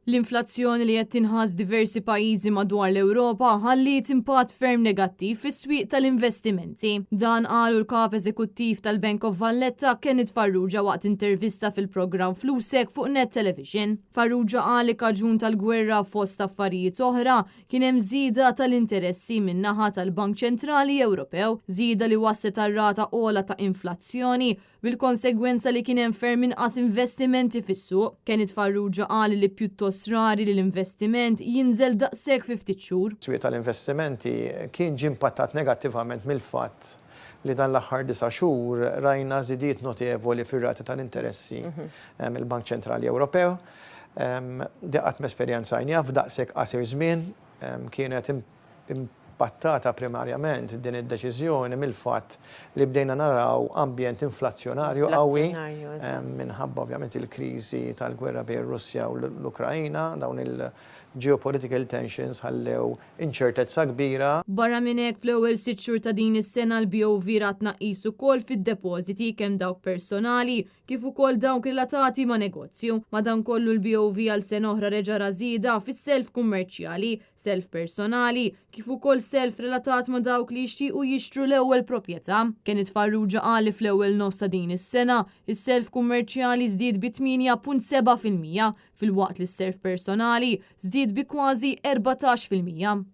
L-inflazzjoni li qed tinħass diversi pajjiżi madwar l-Ewropa ħalliet impatt ferm negattiv fis-swieq tal-investimenti. Dan qalu l-Kap Eżekuttiv tal-Bank of Valletta Kenneth Farrugia waqt intervista fil-programm Flusek fuq Net Television. Farrugia qal li kaġun tal-gwerra fost affarijiet oħra kien hemm żieda tal-interessi min-naħa tal-Bank Ċentrali Ewropew, żieda li wasslet għal rata ogħla ta' inflazzjoni bil-konsegwenza li kien hemm ferm inqas investimenti fis-suq. Kenneth Farrugia qal li pjuttost rari li l-investiment jinżel daqshekk fi ftit xhur. Is-swieq tal-investimenti kien ġie impattat negattivament mill-fatt li dan l-aħħar disa' xhur rajna żidiet notevoli fir-rati tal-interessi mill-Bank Ċentrali Ewropew. Di qatt m'esperjenzajniha f'daqshekk qasir żmien. Kienet impattata primarjament din id-deċiżjoni mill-fatt li bdejna naraw ambjent inflazzjonarju qawwi minħabba ovvjament il-kriżi tal-gwerra bejn ir-Russja u l-Ukraina, dawn il-geopolitical tensions ħallew inċertezza kbira. Barra minn hekk, fl-ewwel sitt xhur ta' din is-sena l-BOV ra tnaqqis ukoll fid-depożiti kemm dawk personali kif ukoll dawk relatati ma' negozju. Madankollu l-BOV għal sena oħra reġa' ra żieda fis-self kummerċjali, self personali, kif ukoll self relatat ma' dawk li jixtiequ jixtru l-ewwel proprjetà. Kenneth Farrugia qal li fl-ewwel nofs ta' din is-sena, is-self kummerċjali żdied bi 8.7% filwaqt li s-self personali żdied bi kważi 14%.